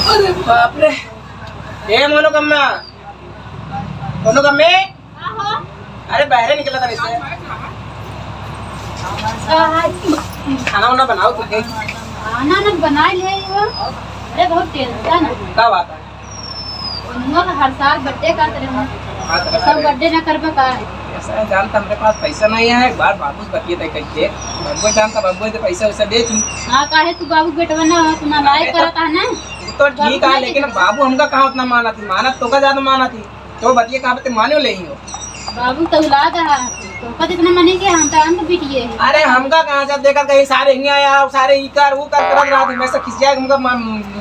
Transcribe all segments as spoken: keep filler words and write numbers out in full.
अरे बाप रे। ए मनोकामना, मनोकामे, अरे बाहरे निकला था इससे। खाना वाना बनाओ तो है। खाना ना बना ले हो। अरे बहुत टेंशन है। का बात है? उनका हर साल बर्थडे करत रहे हैं। हाँ, तो ऐसा बर्थडे ना करबे का है? ऐसा है, जानता हमरे पास पैसा नहीं है, एक बार बाबू से बतिए तय कहिए। बाबू जानता, बाबू तो पैसा वैसा दे तू। हाँ, काहे तू बाबू बेटवा ना हो, तू नालायक अरे तो करता है ना। वो तो ठीक है, लेकिन बाबू हमका कहाँ उतना माना थी, माना तो का ज्यादा माना थी। तो बतिए कहाँ पे माने ले ही हो। बाबू तो औलाद है, तो का जितना माने के हम तो, हम तो बिटिए हैं। अरे हमका कहाँ, जब देखा कहीं सारे हियाँ आया, सारे ई कर, वो कर, करत रहा थी, मैं से खिसिया के हमका मा-,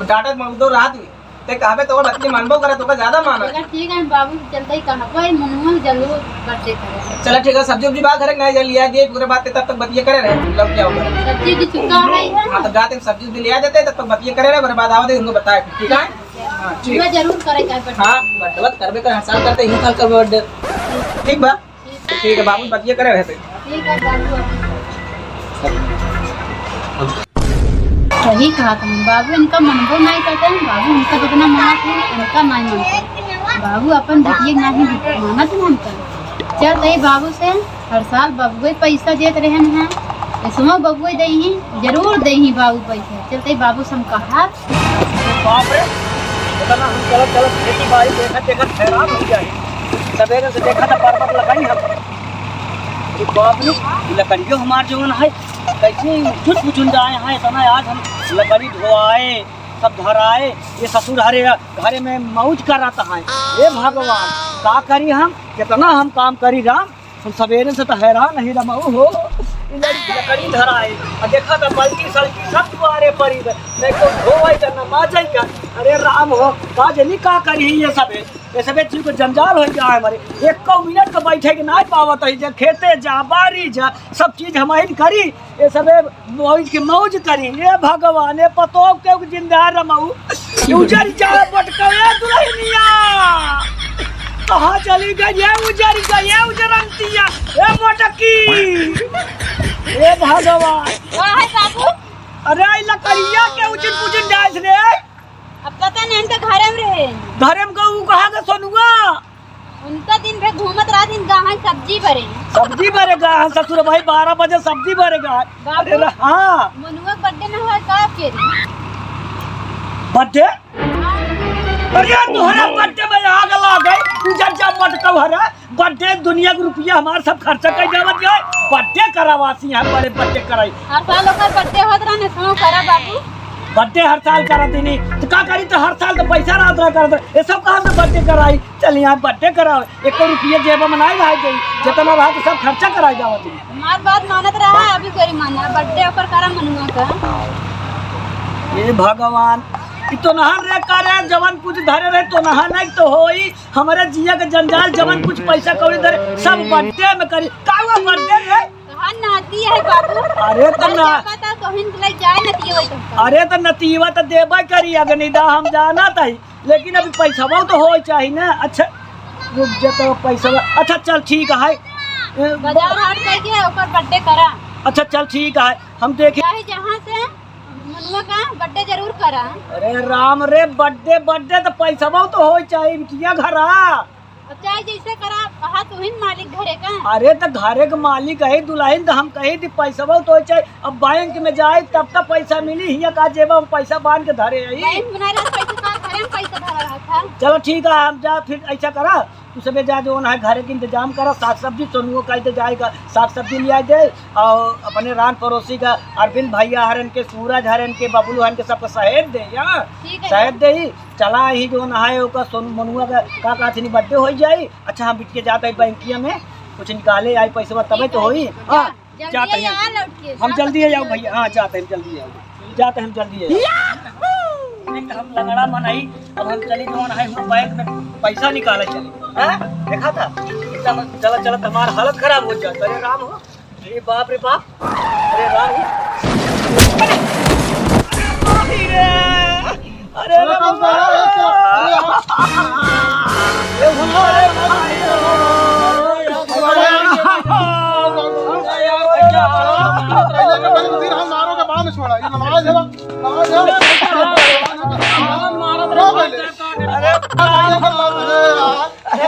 डांटत मजदूर रहा थी। ते कहबे तो बच्चे मानबो करे, तोका ज्यादा मानत। चला ठीक है, हम बाबू के चलते ही कहबो, ए मनुआ के जरूर बर्थडे करे। चला ठीक है, सब्जी उब्जी बा घरे के नहीं, लिया दे, पूरे बात के तब तक बतिये करे रहे, लौट जाओ घरे। सब्जी भी चुका है, है। हाँ, तो जाते सब्जी उब्जी लिया देते, तब तक बतिये करे रहे, ओकरे बाद आवा दे, उनको बताए, ठीक है? हाँ, ठीक। पूरा जरूर करे का बर्थडे। हाँ, बर्थडे बात करबे कर, हर साल करते, ही साल करबे बर्थडे। ठीक बा? ठीक है, बाबू बतिया करे रहते। ठीक है, बाबू। सही कहा तुम, बाबू इनका मनबो नहीं करते हैं, बाबू उनका जितना मानत है, उनका नहीं मानते। बाबू अपन बिटिया नहीं मानत है हमका। चल तई बाबू से हर साल बबुए पैसा देत रहन हैं, इसमें बबुए दे ही, जरूर दे ही बाबू पैसा। चल तई बाबू से हम कहा। बाप रे, इतना हम चलत चलत खेती बाड़ी देखत देखत हैरान हो जाए। सवेरे से देखा था परबत लगाई हम। अरे बाप रे, लकड़ियों हमार जवन है, कैसे उठुट पुचुन जाए हैं, इतना आज हम लकड़ी ढोआए, सब धराए, ये ससुर हरे घरे में मौज करत हैं। हे भगवान, का करी हम, कितना हम काम करी राम, हम सवेरे से तो हैरान ही रमऊ हो। ई लड़की लकड़ी धराए, आ देखा था बल्टी सल्टी सब दुआरे पड़ी बे। नहीं तो धोवई का, ना माजई का। अरे राम हो, का जनी का करी ये सबे, ये सबे चीज को जंजाल हो गया है हमारे। एको मिनट को बैठे के नहीं पावत है, जे खेते जा, बारी जा, सब चीज हम ही करी। ये सबे मौज के मौज करी। ए भगवान, ए पतोह के जिंदा रमऊ। उजर जा बटकवे दुल्हनिया। कहाँ चली गई है उजर गई है उजरंतिया? ए मोटकी। ए भगवान। का है बाबू? अरे, आई लकड़िया के उजर पुजर डाइस रे। अब पता नहीं, हम तो घरे में रहे। घरे में कहू, कहाँ का सोनुआ? उनका दिन भर घूमत रहत हैं, गाहन सब्जी भरे। सब्जी भरे गाहन, ससुर भाई बारह बजे सब्जी भरे गाहन। बाबू, अरे रे, हाँ। मनुआ के बर्थडे ना होए का के रे? बर्थडे? हाँ। अरे तोहरा बर्थडे में आग लाग गई, तू जब जब मत कहरा, बर्थडे दुनिया के रुपया हमार सब खर्चा कर जावत जाए, बर्थडे करावासी है, बड़े बर्थडे कराई। हर साल ओकर बर्थडे होत रहने, सुनो करा बाबू। बर्थडे हर साल करत ही नहीं, तो का करी, तो हर साल तो पैसा रहत रहा करत रहे, ये सब कहाँ से बर्थडे कराई? चल यहाँ बर्थडे कराओ, एको रुपये जेब में नहीं रह गई, जितना रहा तो सब खर्चा कराई जावत ही। हमार बात मानत रहा, अभी कोई माना, बर्थडे ओकर करा मनुआ का। हे भगवान, ई तो नहन रे करे, जवन कुछ धरे रहे तो नहन नहीं तो होई, हमारे जिया के जंजाल, जवन कुछ पैसा कौड़ी धरे सब बर्थडे में करी। का हुआ बर्थडे रे? कहाँ नाती है बाबू? अरे तो अरे ना, क्या पता, तोहिन के लग जाए नतिया वही तुमका। अरे तो नतीवा तो देबे करी, अगनिदा हम जानत ही। लेकिन अभी पैसवा तो होए चाही ना। अच्छा, रुक जा तो पैसवा। अच्छा, चल ठीक है। ए, बाजार हाट जाके ओकर बर्थडे करा। अच्छा, चल ठीक है, हम देखे। चाहे जहाँ से मनुआ का बर्थडे जरूर करा। अरे राम रे, बर्थडे, बर्थडे तो पैसवा तो होए चाही, बिटिया घरा। अब चाहे जैसे करा, कहा तू ही मालिक घरे का। अरे तो घरे के मालिक है दुल्हन, तो हम कही थी पैसवा तो होए चाही। अब बैंक में जाए तब तो पैसा मिली, हियाँ का जेबा में पैसा बांध के धरे आई। बैंक में ना रहा पैसा, तो घरे में पैसा धरा रहा था। चलो ठीक है, हम जा फिर ऐसा करा, तू सबे जा जो है घरे के इंतजाम करा, साग सब्जी सोनुओ का इंतजाम का, साग सब्जी ले आ दे और अपने रान पड़ोसी का अरविंद भैया हरन के, सूरज हरन के, बबलू हरन के सबको सहेज दे यहाँ, ठीक है। सहेज दे ही। चला ही जो है ओका सोन मनुआ का का का थी बर्थडे हो जाई। अच्छा हम बिटिया जाता है बैंकिया में कुछ निकाले आई पैसा तबे तो होई। हाँ। जल्दी जाते हैं। आ, लौट के। हम जल्दी आ जाओ भैया, हाँ, जाते हैं, जल्दी आओ, जाते हैं, हम जल्दी आओ। एक हम लंगड़ा मन आई, अब हम चली जौन है, हम बैंक में पैसा निकाले चली। हाँ? देखा था? इतना मन चला, चला, तुम्हारा हालत खराब हो जाता। अरे राम हो, अरे बाप रे बाप, अरे राम हो। अरे, अरे, अरे, अरे, अरे, अरे, अरे, अरे, अरे, अरे, अरे, अरे, अरे, फिर हम मारो के बाद में छोड़ा, ये नमाज है, नमाज है।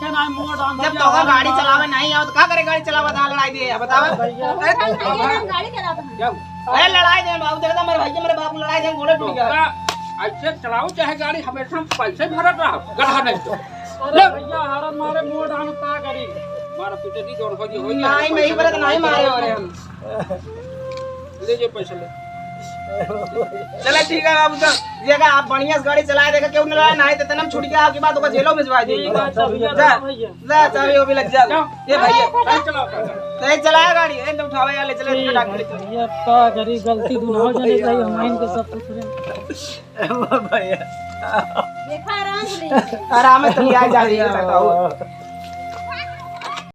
देखे ना, मोड़ डांग जब भैया, तोका हमारे गाड़ी मारे। चलावे नहीं आओ तो का करे, गाड़ी चलावा था, लड़ाई दिए, बतावा। भैया, अरे, हम गाड़ी चलाते हैं। क्या? अरे लड़ाई दे बाबू, देखता मेरे भैया, मेरे बाप लड़ाई दे, गोड़े टूट गया। तोका ऐसे चलाओ चाहे गाड़ी, हमेशा पैसे भरत रहो, गधा नहीं तो। अरे भैया, हरन मारे मोड़ डांग का करी। मारा तुझे दी जोन हो जी, हो जी। नहीं, नहीं बरत, नहीं मारे हो रहे हम। ले जो पैसा ले। चला ठीक है बाबू, तो ये का आप बढ़िया से गाड़ी चलाए, देखा क्यों ना, नहीं तो तनम छूट गया, आपकी बात होगा, जेलों में भिजवा देंगे। ठीक है, अच्छा भैया, जा। भैया। ला, चाबी वो भी लग जाओ। जाओ। ये भैया। गाड़ी चलाओ, गाड़ी चलाओ। तो ये चलाया गाड़ी, ये तो उठावे यार, ले चले, ठीक डॉक्टर है, ले चले। भैया, का करी, गलती दुनो जने का ही, हम इनके सब कुछ रहे। भैया। देखा, आराम से ले। आराम से तुम यहाँ जा रही है, बताओ।